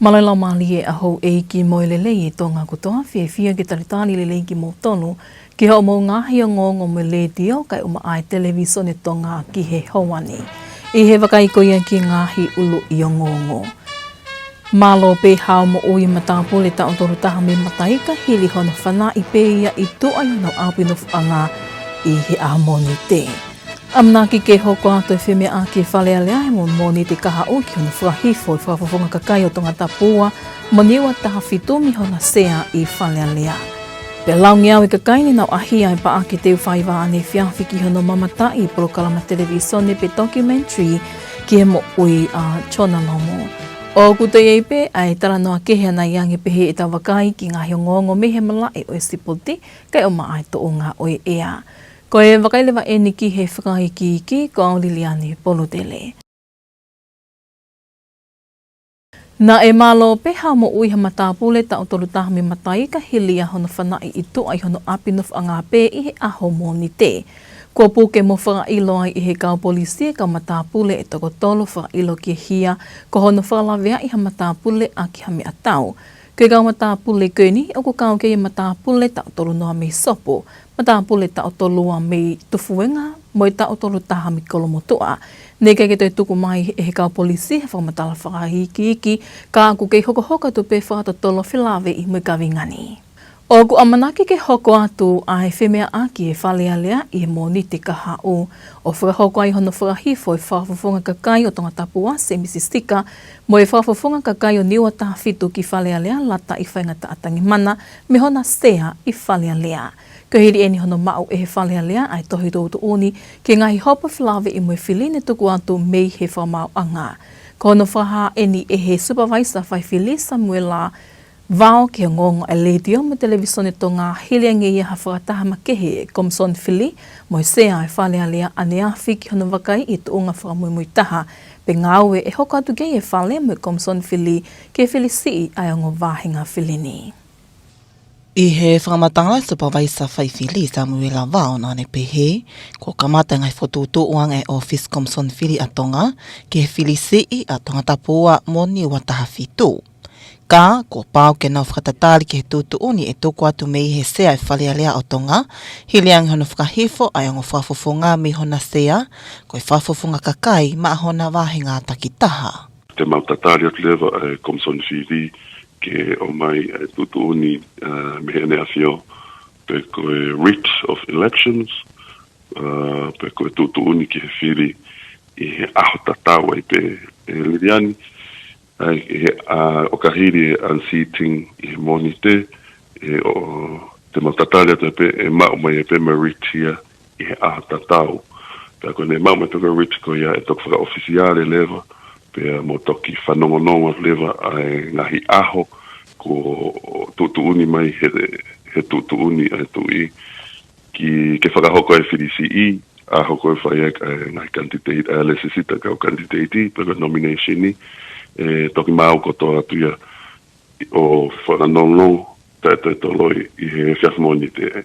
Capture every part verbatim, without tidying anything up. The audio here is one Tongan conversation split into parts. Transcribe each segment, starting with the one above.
Mālō e laumālie ʻa houʻeiki mo e lelei ʻa Tonga kotoa, fiefia ke talitali lelei kimoutolu ki hoʻomou ngaahi ongoongo mei he letiō kae ʻumaʻā e Televīsone Tonga ki he ʻaho ni. ʻI he vakai ko ia ki he ngaahi ʻuluʻi ongoongo. Mālō pē hao moʻui matāpule taʻu tolu taha mei Mataika hili hono fanaʻi pē ia ʻi tuʻa ʻi hono ʻapi nofoʻanga ʻi he ʻaho Mōnite. ʻAmanaki ke hoko atu e femeʻaʻaki e Fale Alea he mo-, Mōnite kahaʻu ki hono fakahifo e fakafofonga kakai ʻo Tongatapu ua mo Niua taha fitu mei hona sea ʻi Fale Alea. Pea laungeau e kakai ne nau ʻahia e paʻake teu faiva ʻaneefiafi ki hono mamataʻi e polokalama televīsone pe documentary ki he moʻui ʻa Jonah Lomu. ʻOku toe ʻi ai pē ʻa e talanoa kehe ʻanai ange pehē ʻetau vakai ki he ngaahi ongoongo mei he malaʻe ʻo e sipoti kae ʻumaʻā e tuʻunga ʻo e ʻea. Ko e vakai leva eni ki he fakaikiiki, ko au Liliani Polutele. Naʻe mālō pē hao moʻui ha matāpule taʻu tolu taha mei Mataika hili ia hono fanaʻi ʻi tuʻa ʻi hono ʻapi nofoʻanga pē ʻi he ʻaho Mōnite. Kuo puke mo fakaʻilo ai ʻe he kau polisi e kau matāpule ʻe toko tolu fakaʻilo ki he hia ko hono fakalaveaʻi ha matāpule ʻaki ha meʻatau. Ko e kau matāpule ko eni ʻoku kau ki ai e matāpule taʻu tolu noa mei Sopu, matāpule taʻu tolu ua mei Tufuenga, mo e taʻu tolu taha mei Kolomotuʻa. Naʻe ʻikai ke toe tuku mai ʻe he kau polisi ha fakamatala fakaikiiki, ka ʻoku kei hokohoko atu pē fakatotolo felāveʻi mo e kaveinga ni. ʻOku ʻamanaki ke hoko atu ʻa e femeʻaʻaki e Fale Alea ʻi he Mōnite kahaʻu, ʻo fakahoko ai hono fakahifo e fakafofonga kakai ʻo Tongatapu ua, Semisi Sika, mo e fakafofonga kakai ʻo Niua taha fitu ki Fale Alea, Lataʻi Faingataʻa Tangimana, mei hona sea ʻi Fale Alea. Ko e hili eni hono maʻu ʻe he Fale Alea ʻa e tohi tuʻutuʻuni ki he ngaahi hopo felāveʻi mo e fili ne tuku atu mei he fakamaauʻanga. Ko hono fakahā eni ʻe he Supervisor Faifili Samuela Vao ki he ongoongo ʻa e Letiō mo e Televīsone Tonga, hili ange ia ha fakataha makehe ʻa e Komisoni Fili mo e Sea ʻo e Fale Alea ʻaneafi ki hono vakaiʻi e tuʻunga fakamuimui taha pe ngāue ʻe hoko atu ki ai e Fale mo e Komisoni Fili ke filisiʻi ʻa e ongo vāhenga fili ni. ʻI he fakamatala ʻa e Supervisor Faifili Samuela Vao, naʻá ne pehē kuo kamata e ngaahi fokotuʻutuʻu ʻa e ʻŌfisi Komisoni Fili ʻa Tonga ki he filisiʻi ʻa Tongatapu ua mo Niua taha fitu. Ka kuo pau ke nau fakatatali ki he tuʻutuʻuni ʻe tuku atu mei he Sea ʻo e Fale Alea ʻo Tonga, hili ange hono fakahifo ʻa e ongo fakafofonga mei hona sea, ko e fakafofonga kakai maʻa hona vāhenga takitaha. Te mau tatali atu leva ʻa e Komisoni Fili ke ʻomai ʻa e tuʻutuʻuni, ā, mei heʻene ʻAfio, pe ko e writ of elections, ā, pe ko e tuʻutuʻuni ki he fili ʻi he ʻaho tatau ai pē, ē Liliani, ʻa ia, ʻe, ā, ʻo ka hili e unseating ʻi he Mōnite, ē, ʻo te mau tatali atu pē, ʻe maʻu mai pē mo e writ ia ʻi he ʻaho tatau. Pea ko ʻene maʻu mai pē ko e writ ko ia ʻe toki fakaʻofisiale leva, pea mo toki fanongonongo leva ʻa e ngaahi ʻaho kuo tuʻutuʻuni mai he, he tuʻutuʻuni ʻa e Tuʻi ki, ke fakahoko e filisiʻi, ʻa hoko e fai ʻa e ngaahi kanititeiti, ʻa e lēsisita kau kanititeiti, pe ko e nomination ni, ʻe toki maau kotoa atu ia ʻo fanongonongo taʻetoetoloi ʻi he efiafi Mōnite.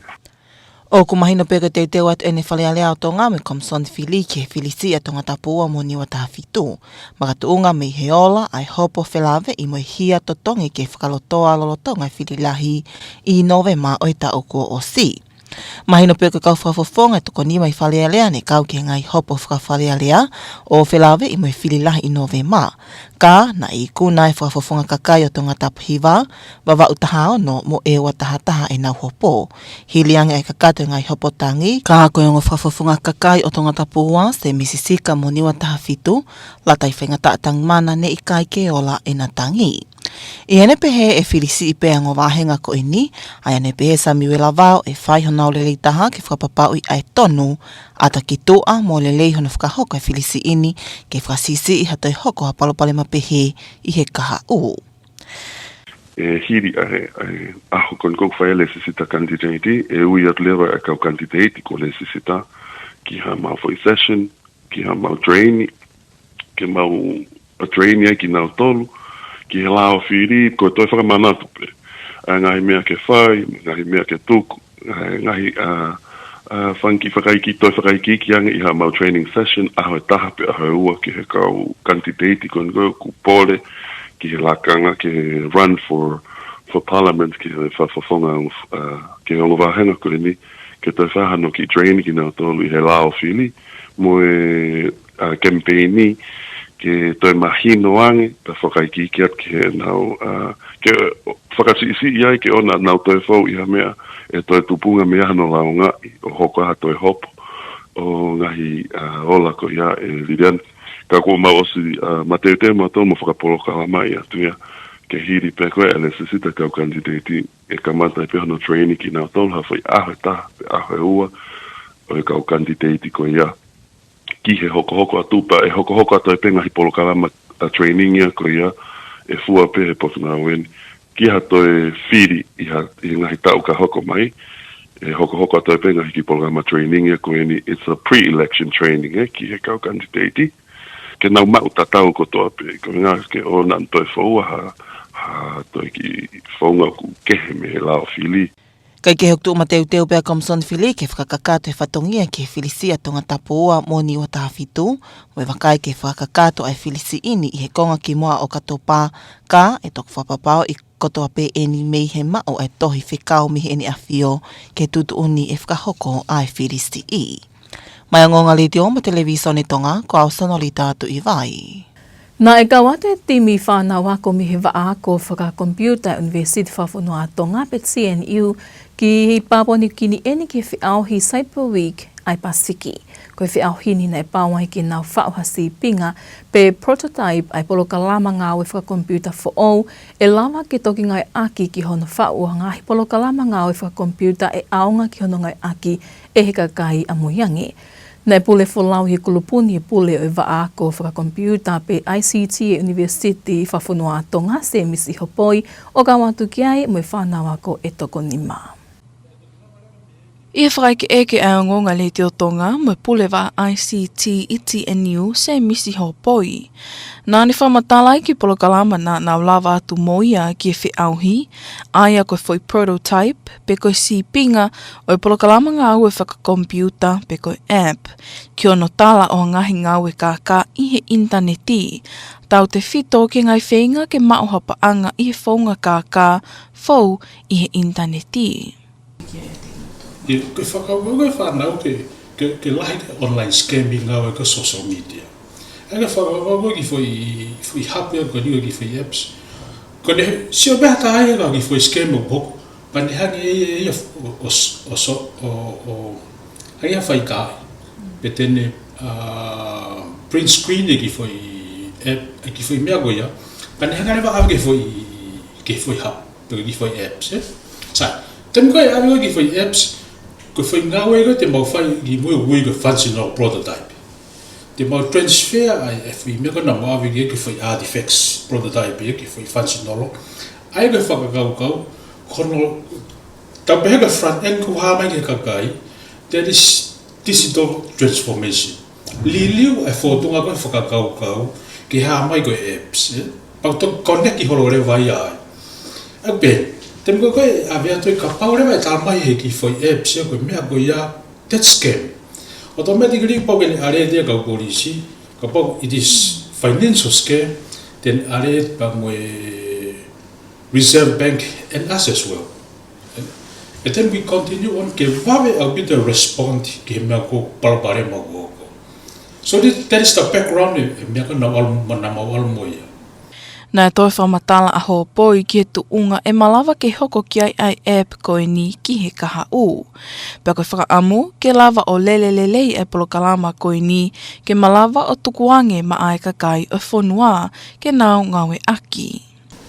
ʻOku mahino pē ko e teuteu atu ʻeni ʻa e Fale Alea ʻo Tonga mo e Komisoni Fili ki he filisiʻi ʻa Tongatapu ua mo Niua taha fitu, makatuʻunga mei he ola ʻa e hopo felāveʻi mo e hia totongi ke fakalotoa lolotonga e fili lahi ʻi Nōvema ʻo e taʻu kuo ʻosi. Mahino pē ko e kau fakafofonga ʻe toko nima ʻi Fale Alea ne kau ki he ngaahi hopo faka-Fale Alea ʻo felāveʻi mo e fili lahi ʻi Nōvema. Ka naʻe ikuna e fakafofonga kakai ʻo Tongatapu hiva, Vavaʻu taha ono mo ʻEua taha taha ʻenau hopo, hili ange ʻa e kakato e ngaahi hopo tangi. Ka ko e ongo fakafofonga kakai ʻo Tongatapu ua, Semisi Sika mo Niua taha fitu, Lataʻi Faingataʻa Tangimana, ne ʻikai ke ola ʻena tangi. ʻI heʻene pehē ʻe filisiʻi pē ʻa e ongo vāhenga ko ʻeni, ʻa ia ne pehē ʻe Samuela Vao ʻe fai honau lelei taha ke fakapapauʻi ʻa e tonu, ʻata ki tuʻa mo lelei hono fakahoko e filisiʻi ni, ke fakasiʻisiʻi ha toe hoko ha palopalema pehē ʻi he kahaʻu. ʻE hili ʻa e, ʻa e ʻaho ko eni ʻoku fai ai e lēsisita kanititeiti, ʻe ui atu leva e kau kanititeiti kuo lēsisita ki haʻamau foʻi session, ki haʻamau train, ke mau, ʻa, train ai kinautolu ki he lao fili, ko e toe fakamanatu pē ʻa e ngaahi meʻa ke fai, ngaahi meʻa ke tuku, ʻa e ngaahi, ʻa, ʻa, fanga kiʻi fakaikiiki, toe fakaikiiki ange ʻi haʻamau training session, ʻaho ʻe taha pe ʻaho ʻe ua ki he kau kanititeiti ko eni ʻoku pole ki he lakanga, ki he run for, for parliament, ki he fa-, fofonga, uh, ki he ongo vāhenga ko eni, ke toe fai hano kiʻi train kinautolu ʻi he lao fili, mo e, uh, kemipeini, ke toe mahino ange, pea fakaikiiki atu ki heʻenau, uh, ke fakasiʻisiʻi ai ke ʻoua naʻa nau toe fou ʻi ha meʻa, ʻe toe tupunga mei ai hano lāungaʻi, ʻo hoko ha toe hopo, ʻo e ngaahi, uh, ola ko ia ē Liliana. Ka kuo mau ʻosi, uh, mateuteu mautolu mo fakapolokalamaʻi atu ia, ke hili pē ko ē ʻa e lēsisita kau kanititeiti, ʻe kamata ai pē hono train kinautolu ha foʻi ʻaho ʻe taha, pe ʻaho ʻe ua, ʻo e kau kanititeiti ko ia. Ki he hokohoko atu pea, ʻe hokohoko atu ai pē ngaahi polokalama, uh, training ia ko ia, ʻe fua pē he Potungāue ni. Ki ha toe fili ʻi ha, ʻi he ngaahi taʻu ka hoko mai, ʻe hokohoko atu ai pē ngaahi kiʻi polokalama training ia ko eni, it's a pre-election training, ē, ki he kau kanititeiti. Ke nau maʻu tatau kotoa pē, ko e ʻuhinga ke ʻoua naʻa toe fou ha, ha toe kiʻi founga ʻoku kehe mei he lao fili. Kae kehe ʻoku tuʻu mateuteu pē ʻa e Komisoni Fili ke fakakakato e fatongia ki he filisiʻi ʻa Tongatapu ua mo Niuatahafitū, mo e vakai ke fakakakato ʻa e filisiʻi ni ʻi he konga kimuʻa ʻo ʻOkatopa, ka ʻe toki fakapapauʻi kotoa pē eni mei he maʻu ʻa e tohi fekau mei heʻene ʻAfio ki he tuʻutuʻuni ʻe fakahoko ʻa e filisiʻi. Mei he Ongoongo Letiō mo e Televisone Tonga, ko au Sonolita Tuʻivai. Naʻe kau atu e timi fānau ako mei he vaʻa ako fakakomipiuta ʻa e ʻUnivēsiti Fakafonua ʻa Tonga pe T N U ki Papua Niu Kini eni ki he feʻauhi Cyber Week ʻa e Pasifiki. Ko e feʻauhi ni naʻe pau ai ke nau faʻu ha sīpinga pe prototype ʻa e polokalama ngāue fakakomipiuta foʻou ʻe lava ke toki ngāueʻaki ki hono faʻu ʻo ha ngaahi polokalama ngāue fakakomipiuta ʻe ʻaonga ki hono ngāueʻaki ʻe he kakai ʻamuiange. Naʻe pule folau ʻi he kulupu ni e pule ʻo e vaʻa ako fakakomipiuta pe I C T ʻa e ʻUnivēsiti Fakafonua ʻa Tonga, Sēmisi Hopoi, ʻo kau atu ki ai mo e fānau ako ʻe toko nima. ʻI he fakaʻekeʻeke ʻa e Ongoongo Letiō Tonga mo e pule vaʻa I C T ʻi T N U, Sēmisi Hopoi, naʻa ne fakamatala ai ki he polokalama naʻa nau lava atu mo ia ki he feʻauhi, ʻa ia ko e foʻi prototype pe ko e sīpinga ʻo e polokalama ngāue fakakomipiuta pe ko e app, ki hono tala ʻo e ngaahi ngāue kākā ʻi he ʻinitaneti, tautefito ki he ngaahi feinga ke maʻu ha paʻanga ʻi he founga kākā fou ʻi he ʻinitaneti. ʻIo, ke fakakaukau ke fānau ke, ke, ke lahi ke online scamming ngāue ko e social media. ʻA ia ke fakakaukau ki he foʻi, foʻi hape ko eni ki he foʻi apps. Ko ʻene sio pē ha taha ia ki he foʻi scam ʻoku hoko, pea ne hanga ʻe ia, ʻe ia ʻo, ʻo, ʻo, ʻo, ʻo, ʻa ia fai kai. Pe te ne, uh, print screen ʻa e kiʻi foʻi app, ʻa e kiʻi foʻi meʻa ko ia. Pea ne hanga leva ʻo ʻave ki he foʻi, ki he foʻi hape, pe ki he foʻi apps, ē? Sai, taimi ko ē ʻave ki he foʻi apps, ko e foʻi ngāue ko ē te mau fai ki mui ʻoku ui ko e functional prototype. Te mau transfer ai e foʻi meʻa ko ē naʻa mau ʻave ki he foʻi artifacts prototype ia ki he foʻi functional. ʻA ia ko e fakakaukau, ko hono, tau pehē ko e front end ko e hā mai ki he kakai, that is digital transformation. Liliu e fōtunga ko ē fakakaukau ki he hā mai ko ē apps, ē? Pau to connect holo leva ia ai. ʻA ia pē, taimi ko ē ʻave atu ai kapau leva ʻe tala mai ʻe he kiʻi foʻi apps ia ko e meʻa ko ia, that's scam. Automatically pau ke ne alert e kau polisi, kapau it is financial scam, then alert pea mo e Reserve Bank and us as well. And then we continue on ke vave ʻaupito e respond ki he meʻa ko ē palopalema ʻoku hoko. So this, that is the background e, e meʻa ko ē naʻa mau ʻalu, naʻa mau ʻalu mo ia. Naʻe toe fakamatala ʻa Hopoi ki he tuʻunga ʻe malava ke hoko ki ai ʻa e app ko eni ki he kahaʻu. Pea ko e fakaʻamu ke lava ʻo lele lelei ʻa e polokalama ko eni ke malava ʻo tukuange maʻa e kakai ʻo e fonua ke nau ngāueʻaki.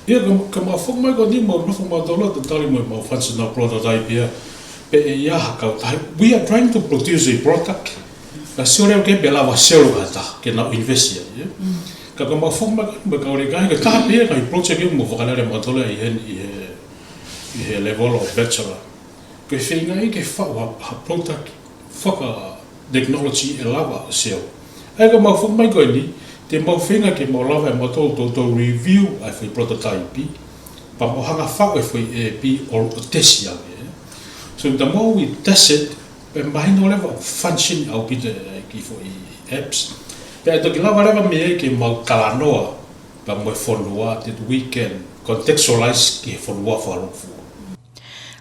ʻIo, ka, ka mau foki mai ko eni mau nofo mautolu ʻo tatali mo ʻemau functional prototype ia. Pea ʻe ʻi ai ha kautaha. We are trying to produce a product. Ka sio leva ke pe lava sell ha taha, ke nau invest ia, ia. Ka, ka mau foki mai ko eni mo e kau lelei, ka taha pē ia ngaahi project ia mo fakalele mautolu ʻi he, ʻi he, ʻi he level ʻo bachelor. Ko e feinga ia ke faʻu ha, ha product faka-technology ʻe lava ʻo sell. ʻA ia ka mau foki mai ko eni, te mau feinga ke mau lava ʻe mautolu ʻo toutou review ʻa e foʻi prototype, pea mau hanga faʻu e foʻi app ʻo, ʻo test ange. So the more we test it, pea mahino leva ʻoku function ʻaupito e kiʻi foʻi apps. Pea ʻe toki lava leva mei ai ke mau talanoa Pea mo e fonua, that we can contextualize ki he fonua fakalūkufua.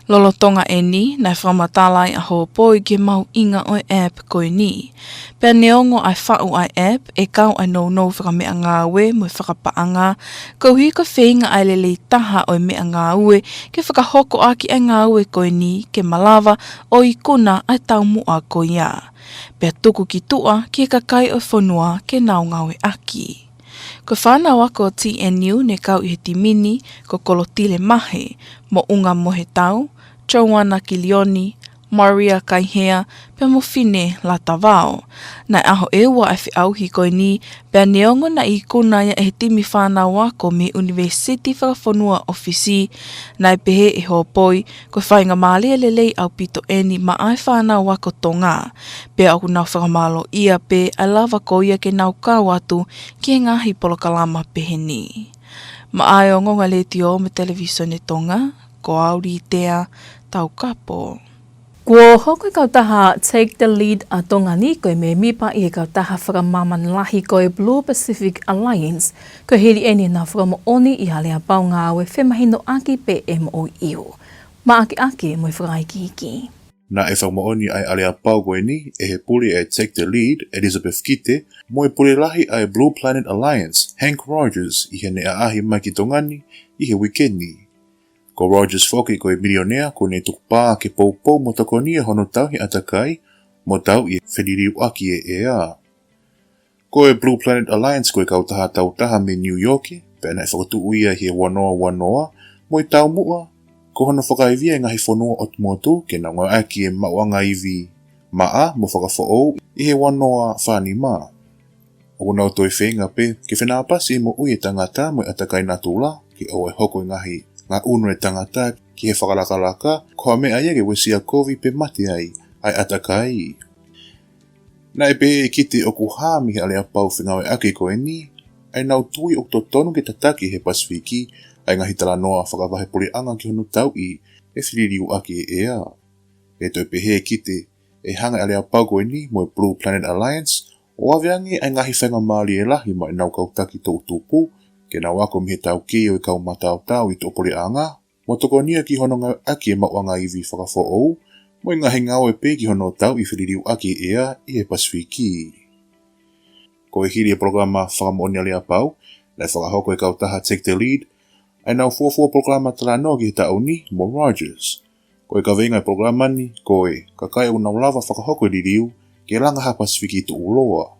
Lolotonga ʻeni, naʻe fakamatalaʻi ʻa Hōpoi ki he mahuʻinga ʻo e app ko eni. Pea neongo ʻa e faʻu ʻa e app, ʻe kau ʻa e nounou fakameʻangāue mo e fakapaʻanga, koeʻuhi ko e feinga ʻa e lelei taha ʻo e meʻangāue ke fakahoko ʻaki ʻa e ngāue ko eni ke malava ʻo ikuna ʻa e taumuʻa ko ia. Pea tuku ki tuʻa ki he kakai ʻo e fonua ke nau ngāueʻaki. Ko e fānau ako T N U ne kau ʻi he timi ni ko Kolotile Mahe, Moʻunga Mohetau, Joanna Kilioni, Maria Kaihea, pea mo Fine Latavao. Naʻe ʻaho ʻe ua ʻa e feʻauhi ko eni, pea neongo naʻe ikuna ia ʻe he timi fānau ako mei he ʻUnivēsiti Fakafonua ʻo Fisi, naʻe pehē ʻe Hōpoi, ko e faingamālie lelei ʻaupito ʻeni maʻa e fānau ako Tonga. Pea ʻoku nau fakamālōʻia pē ʻa e lava ko ia ke nau kau atu ki he ngaahi polokalama pehē ni. Maʻa e ongoongo ʻa e Letiō mo e Televīsone Tonga, ko au Litea Taukapo. Kuo hoko e kautaha Take the Lead ʻa Tonga ni ko e mēmipa ʻi he kautaha fakamāmani lahi ko e Blue Pacific Alliance, ko e hili ʻeni ʻenau fakamoʻoni ʻi he aleapau ngāue femahinoʻaki pē ʻe moʻui ʻiu. Maʻakeʻake mo e fakaikiiki. Naʻe fakamoʻoni ʻa e aleapau ko eni ʻe he pule ʻa e Take the Lead, Elizabeth Kite, mo e pule lahi ʻa e Blue Planet Alliance, Hank Rogers, ʻi heʻene ʻaʻahi mai ki Tonga ni ʻi he uike ni. Ko Rogers foki ko e milionea kuo ne tukupā ke poupou mo tokonia hono tauhi ʻatakai mo tauʻi e feliliuaki e ʻea. Ko e Blue Planet Alliance ko e kautaha tautaha mei New York, pea naʻe fakatuʻu ia ʻi he ua noa ua noa, mo e taumuʻa ko hono fakaivia e ngaahi fonua ʻotu motu ke nau ngāueʻaki e maʻuʻanga ivi maʻa mo fakafoʻou ʻi he ua noa fā nima. ʻOku nau toe feinga pē ke fenāpasi e moʻui e tangata mo e ʻatakai natula, ke ʻoua ʻe hoko e ngaahi ngaʻunu e tangata ki he fakalakalaka, ko ha meʻa ia ke uesia kovi pe mate ai ʻa e ʻatakai. Naʻe pehē ʻe Kite ʻoku hā mei he aleapau fengāueʻaki ko eni ʻa ʻenau tui ʻoku totonu ke tataki ʻe he Pasifiki ʻa e ngaahi talanoa fakavahepuleʻanga ki hono tauʻi e feliliuaki e ʻea. ʻE toe pehē ʻe Kite, ʻe hanga ʻe he aleapau ko eni mo e Blue Planet Alliance ʻo ʻave ange ʻa e ngaahi faingamālie lahi maʻa ʻenau kau taki toʻutupu, ke nau ako mei he taukei ʻo e kau mataotao ʻi tuʻapuleʻanga, mo tokonia ki hono ngāueʻaki e maʻuʻanga ivi fakafoʻou, mo e ngaahi ngāue pē ki hono tauʻi e feliliuaki e ʻea ʻi he Pasifiki. Ko e hili e polokalama fakamoʻoni aleapau, naʻe fakahoko ʻe he kautaha Take the Lead ʻa ʻenau fuofua polokalama talanoa ki he taʻu ni mo Rogers. Ko e kaveinga e polokalama ni ko e kakai ʻoku nau lava fakahoko e liliu ke langa ha Pasifiki tuʻuloa.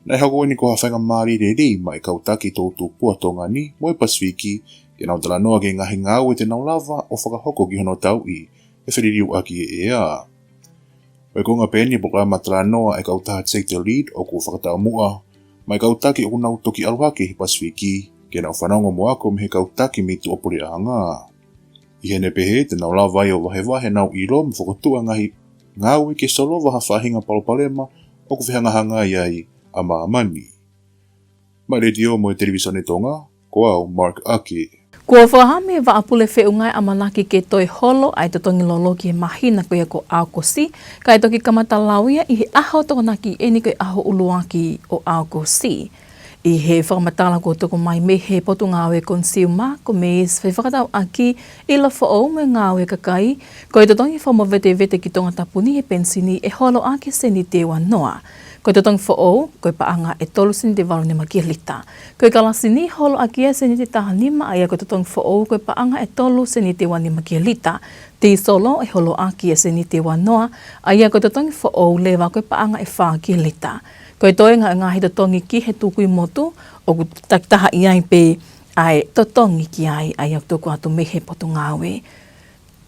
Naʻe hoko eni ko ha faingamālie lelei maʻa e kau taki toʻutupu ʻa Tonga ni mo e Pasifiki ke nau talanoa ki he ngaahi ngāue te nau lava ʻo fakahoko ki hono tauʻi e feliliuaki e ʻea. ʻO e konga pē eni e polokalama talanoa ʻa e kautaha Take the Lead ʻoku fakataumuʻa maʻa e kau taki ʻoku nau toki ʻalu hake ʻi he Pasifiki ke nau fanongo mo ako mei he kau taki mei tuʻapuleʻanga. ʻI heʻene pehē te nau lava ai ʻo vahevahe ʻenau ʻilo mo fokotuʻu e ngaahi ngāue ke solova ha faʻahinga palopalema ʻoku fehangahangai ai ʻa māmani. Maʻa e Letiō mo e Televīsone Tonga, ko au Mark Ake. Kuo fakahā mei he Vaʻa Pule Feʻunga e ʻamanaki ke toe holo ʻa e totongi lolo ki he māhina ko ia ko ʻAokosi, kae toki kamata lau ia ʻi he ʻaho Tokonaki ʻeni ko e ʻaho ʻuluaki ʻo ʻAokosi. ʻI he fakamatala kuo tuku mai mei he Potungāue Consumer, Commerce, Fefakatauʻaki, ʻIlo Foʻou mo e Ngāue Kakai, ko e totongi fakamovetevete ki Tongatapu ni he penisini ʻe holo ʻaki e sēniti ʻe ua noa. Ko e totongi foʻou, ko e paʻanga ʻe tolu sēniti ʻe valu nima ki he lita. Ko e kalasini holo ʻaki e sēniti ʻe taha nima, ʻa ia ko e totongi foʻou ko e paʻanga ʻe tolu sēniti ʻe ua nima ki he lita. Tīsolo ʻe holo ʻaki e sēniti ʻe ua noa, ʻa ia ko e totongi foʻou leva ko e paʻanga ʻe fā ki he lita. Ko e toenga e ngaahi totongi ki he tukui motu, ʻoku takitaha ʻi ai pē ʻa e totongi ki ai, ʻa ia ʻoku tuku atu mei he Potungāue.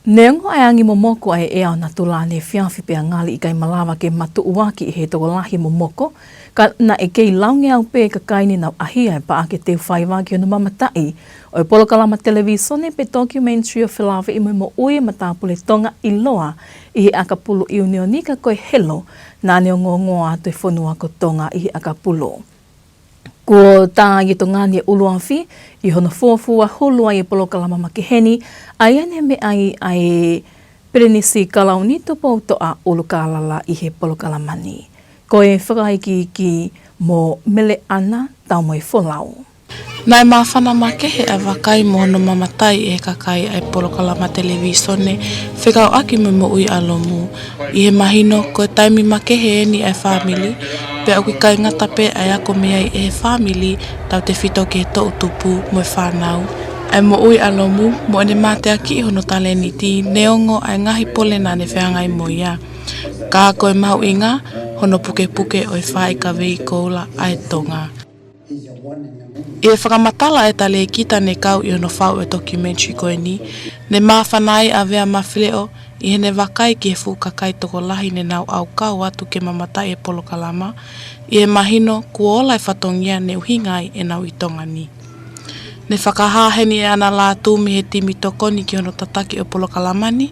Neongo ʻa e angi momoko ʻa e ʻea ʻo natula ʻaneefiafi pea ngali ʻikai malava ke matuʻuaki ʻe he tokolahi e momoko, ka naʻe kei laungeau pē e kakai ne nau ʻahia e paʻake ʻe teufaiva ki hono mamataʻi ʻo e polokalama televīsone pe documentary ʻo felāveʻi mo e moʻui e matāpule Tonga ʻiloa ʻi he ʻakapulu ʻiunioni ka ko e Helo, naʻa ne ongoongoa atu e fonua ko Tonga ʻi he ʻakapulu. Kuo tā ʻi Tonga ni e ʻuluafi ʻi hono fuofua hulu ai e polokalama makehe ni, ʻa ia ne meʻaʻi ʻa e Pilinisi Kalauni Tupoutoʻa ʻUlukālala ʻi he polokalama ni. Ko e fakaikiiki mo Meleʻana Taumoefolau. Naʻe māfana makehe ʻa e vakai mo hono mamataʻi ʻe he kakai ʻa e polokalama televīsone fekauʻaki mo e moʻui ʻa Lomu. ʻI he mahino, ko e taimi makehe eni ʻa e fāmili, pea ʻoku ʻikai ngata pē ʻa e ako mei ai ʻe he fāmili, tautefito ki he toʻu tupu mo e fānau, ʻa e moʻui ʻa Lomu mo ʻene mateakiʻi hono talēniti neongo ʻa e ngaahi pole naʻa ne fehangahangai mo ia. Ka ko e mahuʻinga, hono pukepuke ʻo e faaʻi kavei koula ʻa e Tonga. ʻI he fakamatala ʻa e talēkita ne kau ʻi hono faʻu ʻo e documentary ko eni, ne māfana ai ʻa Vea Mafileʻo ʻi heʻene vakai ki he fuʻu kakai tokolahi ne nau ʻaukau atu ke mamataʻi e polokalama, ʻi he mahino kuo ola e fatongia ne ʻuhinga ai ʻenau ʻi Tonga ni. Ne fakahā heni ʻe ʻAna Lātū mei he timi tokoni ki hono tataki ʻo e polokalama ni,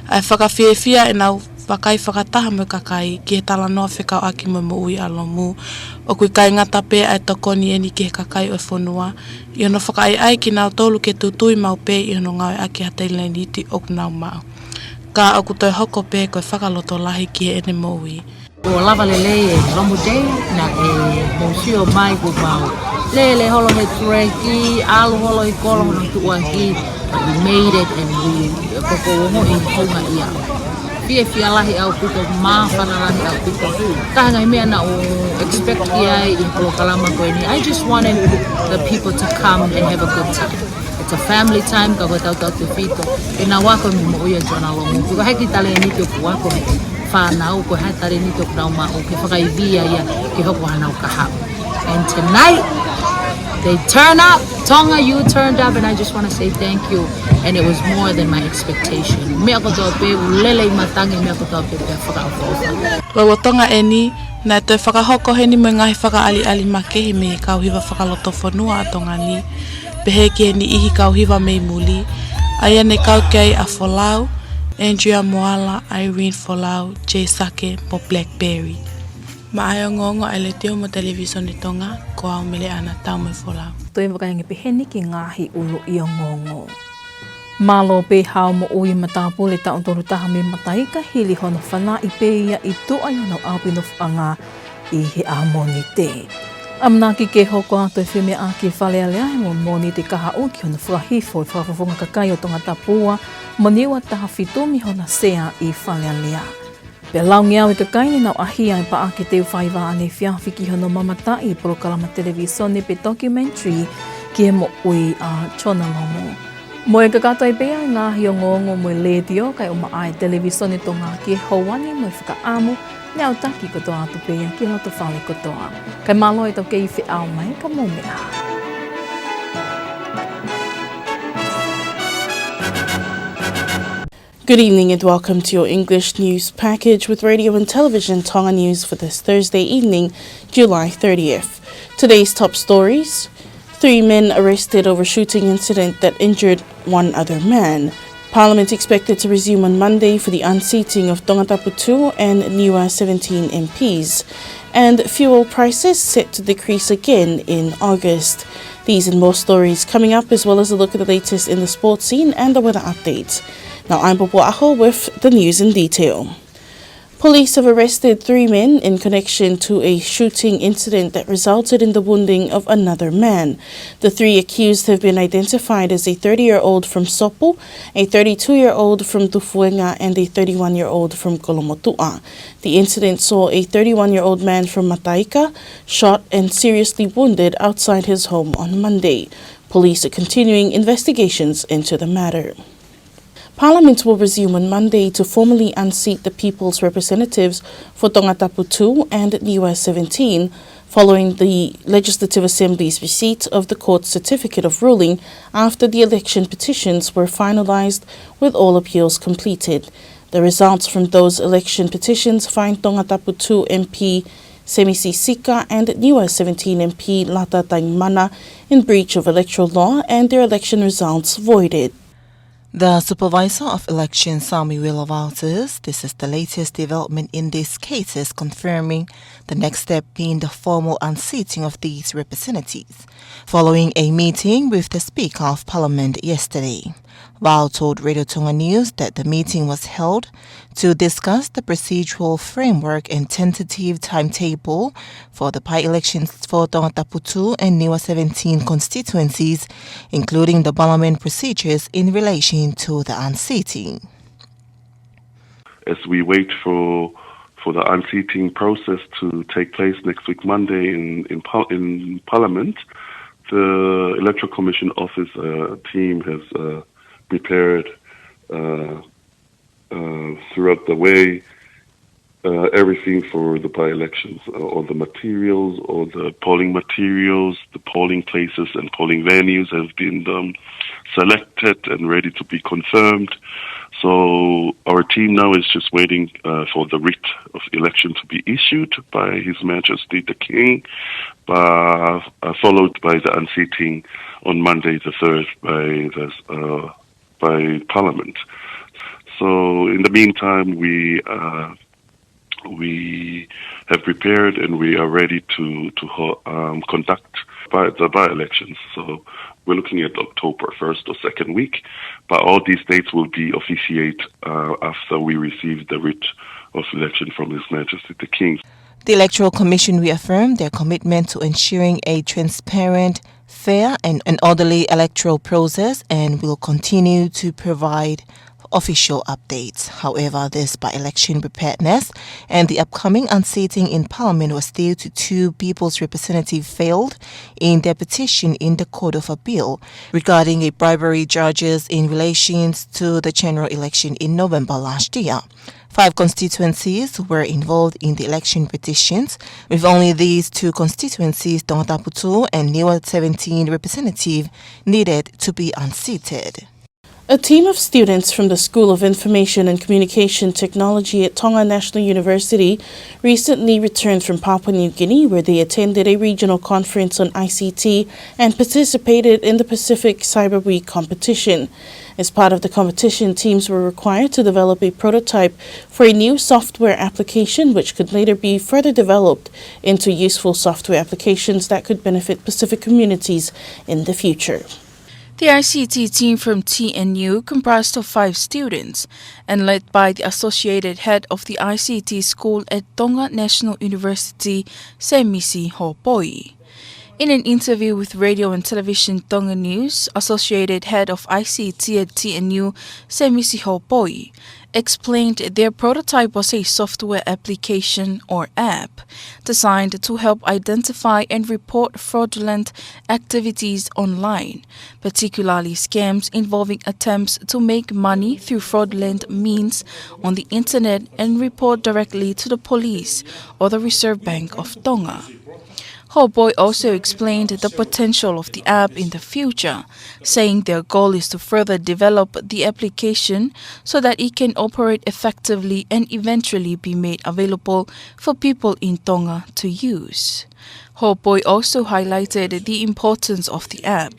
ʻa e fakafiefia ʻenau vakai fakataha mo e kakai ki he talanoa fekauʻaki mo e moʻui ʻa Lomu. ʻOku ʻikai ngata pē ʻa e tokoni eni ki he kakai ʻo e fonua, ʻi hono fakaʻaiʻai kinautolu ke tutui maʻu pē ʻi hono ngāueʻaki ha talēniti ʻoku nau maʻu. Ka ʻoku toe hoko pē ko e fakalotolahi ki heʻene moʻui. ʻO lava lelei e Lomu Day, naʻe mou sio mai kuo mau lele holo he tureki, ʻalu holo ʻi kolo hono tuʻuaki, but we made it and we, ko ko ongo i hunga ia. Fiefia lahi ʻaupito, māfana lahi ʻaupito. Taha e ngaahi meʻa naʻá ku expect ki ai ʻi he polokalama ko eni. I just wanted the people to come and have a good time. It's a family time, ka ko e tautautefito ʻenau ako mo e moʻui ʻa Jonah Lomu. Ko e hā e kiʻi talēniti ʻoku ako he fānau, ko e hā e talēniti ʻoku nau maʻu, ke fakaivia ia ke hoko hanau kahaʻu. And tonight, they turn up. Tonga, you turned up, and I just wanna say thank you. And it was more than my expectation. Meʻa kotoa pē, ʻoku lele ʻi matangi, meʻa kotoa pē, pea fakaʻofoʻofa. Lolotonga eni, naʻe toe fakahoko heni mo e ngaahi fakaʻaliʻali makehe mei he kau hiva fakalotofonua ʻa Tonga ni, pehē ki he niʻihi kau hiva mei muli, ʻa ia ne kau ki ai ʻa Folau, Andrea Moala, Irene Folau, Jay Sake, mo Blackberry. Maʻá e ongoongo ʻa e Letiō mo e Televīsone Tonga, ko au Mele ʻAna Taumaifolau. Toe vakai ange pē heni ki he ngaahi ʻuluʻi ongoongo. Mālō pē hao moʻui matāpule taʻu tolu taha mei Mataika hili hono fanaʻi pē ia ʻi tuʻa ʻi hono ʻapi nofoʻanga ʻi he ʻaho Mōnite. ʻAmanaki ke hoko atu e femeʻaʻaki Fale Alea he Mōnite kahaʻu ki hono fakahifo e fakafofonga kakai ʻo Tongatapu ua mo Niua taha fitu mei hona sea ʻi Fale Alea. Pea laungeau e kakai ne nau ʻahia e paʻake teu faiva ʻaneefiafi ki hono mamataʻi e polokalama televīsone pe documentary ki he moʻui ʻa Jonah Lomu. Mo e kakato ai pē ia e ngaahi ongoongo mo e Letiō kae ʻumaʻā e Televīsone Tonga ki he houa ni mo e fakaʻamu, ne autaki kotoa atu pē ia ki loto fale kotoa. Kae mālō e tau kei feʻao mai, ka mou meʻa ā. Good evening and welcome to your English news package with Radio and Television Tonga News for this Thursday evening, July thirtieth. Today's top stories: Three men arrested over shooting incident that injured one other man. Parliament expected to resume on Monday for the unseating of Tongatapu two and Niua seventeen M Ps. And fuel prices set to decrease again in August. These and more stories coming up, as well as a look at the latest in the sports scene and the weather update. Now I'm Popo Aho with the news in detail. Police have arrested three men in connection to a shooting incident that resulted in the wounding of another man. The three accused have been identified as a thirty-year-old from Sopu, a thirty-two-year-old from Tufuenga, and a thirty-one-year-old from Kolomotuʻa. The incident saw a thirty-one-year-old man from Mataika shot and seriously wounded outside his home on Monday. Police are continuing investigations into the matter. Parliament will resume on Monday to formally unseat the People's Representatives for Tongatapu two and Niua seventeen, following the Legislative Assembly's receipt of the court's certificate of ruling after the election petitions were finalized, with all appeals completed. The results from those election petitions find Tongatapu two M P Semisi Sika and Niua seventeen M P Lata Taimana in breach of electoral law and their election results voided. The Supervisor of Election, Sami Willa Walters, this is the latest development in these cases, confirming the next step being the formal unseating of these representatives, following a meeting with the Speaker of Parliament yesterday. Vao told Radio Tonga News that the meeting was held to discuss the procedural framework and tentative timetable for the by-elections for Tongatapu two and Niua seventeen constituencies, including the parliament procedures in relation to the unseating. As we wait for for the unseating process to take place next week Monday in in, par- in Parliament, the Electoral Commission office uh, team has uh, prepared uh, uh, throughout the way uh, everything for the by-elections, uh, all the materials, all the polling materials, the polling places and polling venues have been um, selected and ready to be confirmed. So our team now is just waiting uh, for the writ of election to be issued by His Majesty the King, uh, uh, followed by the unseating on Monday the third by the uh, by Parliament. So in the meantime, we uh, we have prepared and we are ready to to ho- um, conduct by the by-elections. So we're looking at October first or second week, but all these dates will be officiate uh, after we receive the writ of election from His Majesty the King. The Electoral Commission reaffirmed their commitment to ensuring a transparent, fair and an orderly electoral process and will continue to provide official updates. However, this by-election preparedness and the upcoming unseating in Parliament was due to two People's Representatives failed in their petition in the Court of Appeal regarding a bribery charges in relation to the general election in November last year. Five constituencies were involved in the election petitions, with only these two constituencies, Tongatapu two and Niua seventeen representative, needed to be unseated. A team of students from the School of Information and Communication Technology at Tonga National University recently returned from Papua New Guinea, where they attended a regional conference on I C T and participated in the Pacific Cyber Week competition. As part of the competition, teams were required to develop a prototype for a new software application, which could later be further developed into useful software applications that could benefit Pacific communities in the future. The I C T team from T N U, comprised of five students and led by the Associated Head of the I C T School at Tonga National University, Semisi Hopoi. In an interview with Radio and Television Tonga News, Associated Head of I C T at T N U, Semisi Hopoi, explained their prototype was a software application or app designed to help identify and report fraudulent activities online, particularly scams involving attempts to make money through fraudulent means on the internet and report directly to the police or the Reserve Bank of Tonga. Hopoi also explained the potential of the app in the future, saying their goal is to further develop the application so that it can operate effectively and eventually be made available for people in Tonga to use. Hopoi also highlighted the importance of the app,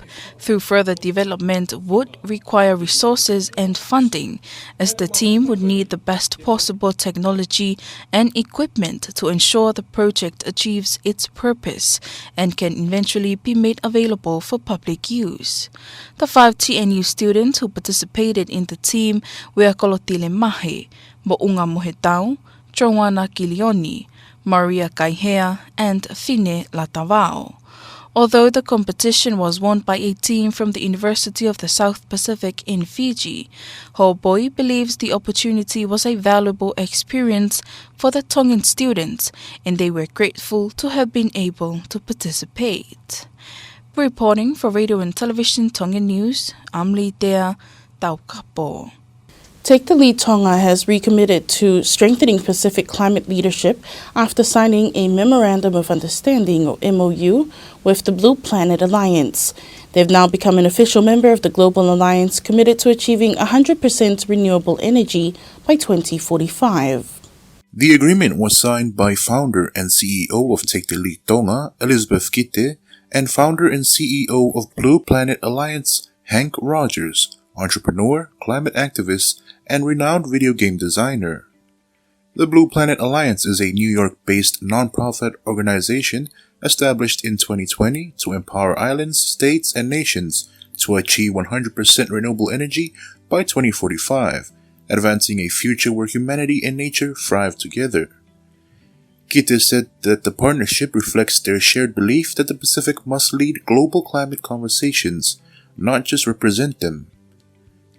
though further development would require resources and funding, as the team would need the best possible technology and equipment to ensure the project achieves its purpose and can eventually be made available for public use. The five T N U students who participated in the team were Kolotile Mahe, Moʻunga Mohetau, Joanna Kilioni, Maria Kaihea, and Fine Latavao. Although the competition was won by a team from the University of the South Pacific in Fiji, Hopoi believes the opportunity was a valuable experience for the Tongan students, and they were grateful to have been able to participate. Reporting for Radio and Television Tonga News, I'm Litea Taukapo. Take the Lead Tonga has recommitted to strengthening Pacific climate leadership after signing a Memorandum of Understanding, or M O U, with the Blue Planet Alliance. They've now become an official member of the Global Alliance committed to achieving one hundred percent renewable energy by twenty forty-five. The agreement was signed by founder and C E O of Take the Lead Tonga, Elizabeth Kite, and founder and C E O of Blue Planet Alliance, Hank Rogers, entrepreneur, climate activist, and renowned video game designer. The Blue Planet Alliance is a New York-based nonprofit organization established in twenty twenty to empower islands, states, and nations to achieve one hundred percent renewable energy by twenty forty-five, advancing a future where humanity and nature thrive together. Kite said that the partnership reflects their shared belief that the Pacific must lead global climate conversations, not just represent them.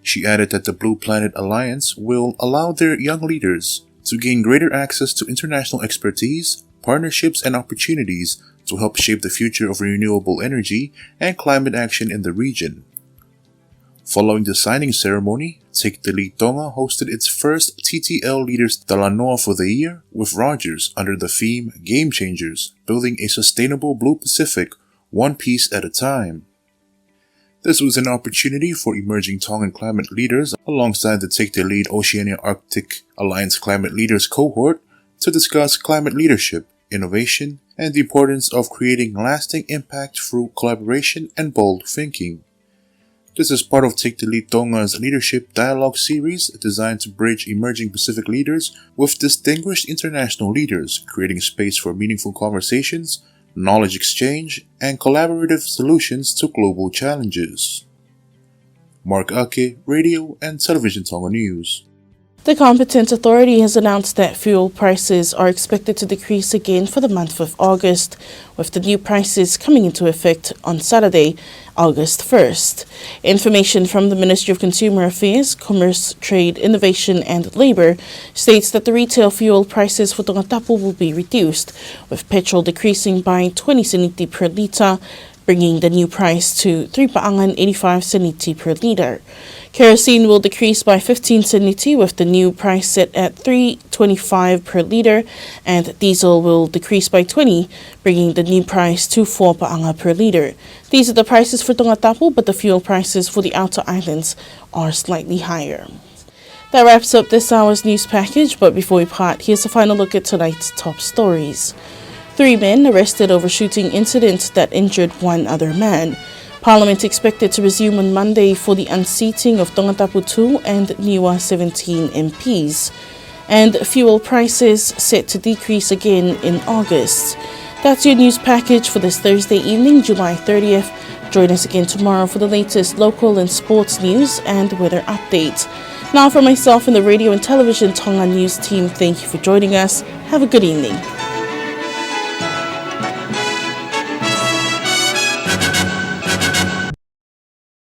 She added that the Blue Planet Alliance will allow their young leaders to gain greater access to international expertise, partnerships, and opportunities to help shape the future of renewable energy and climate action in the region. Following the signing ceremony, Take the Lead Tonga hosted its first T T L Leaders Talanoa for the year with Rogers under the theme Game Changers, Building a Sustainable Blue Pacific, One Piece at a Time. This was an opportunity for emerging Tongan climate leaders alongside the Take the Lead Oceania Arctic Alliance Climate Leaders cohort to discuss climate leadership, innovation, and the importance of creating lasting impact through collaboration and bold thinking. This is part of Take the Lead Tonga's Leadership Dialogue series designed to bridge emerging Pacific leaders with distinguished international leaders, creating space for meaningful conversations, knowledge exchange, and collaborative solutions to global challenges. Mark Ake, Radio and Television Tonga News. The Competent Authority has announced that fuel prices are expected to decrease again for the month of August, with the new prices coming into effect on Saturday, August first. Information from the Ministry of Consumer Affairs, Commerce, Trade, Innovation and Labour states that the retail fuel prices for Tongatapu will be reduced, with petrol decreasing by twenty seniti per litre, bringing the new price to three paʻanga and eighty-five seniti per litre. Kerosene will decrease by fifteen seniti, with the new price set at three twenty-five per litre, and diesel will decrease by twenty, bringing the new price to four paʻanga per litre. These are the prices for Tongatapu, but the fuel prices for the outer islands are slightly higher. That wraps up this hour's news package, but before we part, here's a final look at tonight's top stories. Three men arrested over shooting incident that injured one other man. Parliament expected to resume on Monday for the unseating of Tongatapu two and Niua seventeen M Ps. And fuel prices set to decrease again in August. That's your news package for this Thursday evening, July thirtieth. Join us again tomorrow for the latest local and sports news and weather update. Now, from myself and the Radio and Television Tonga News team, thank you for joining us. Have a good evening.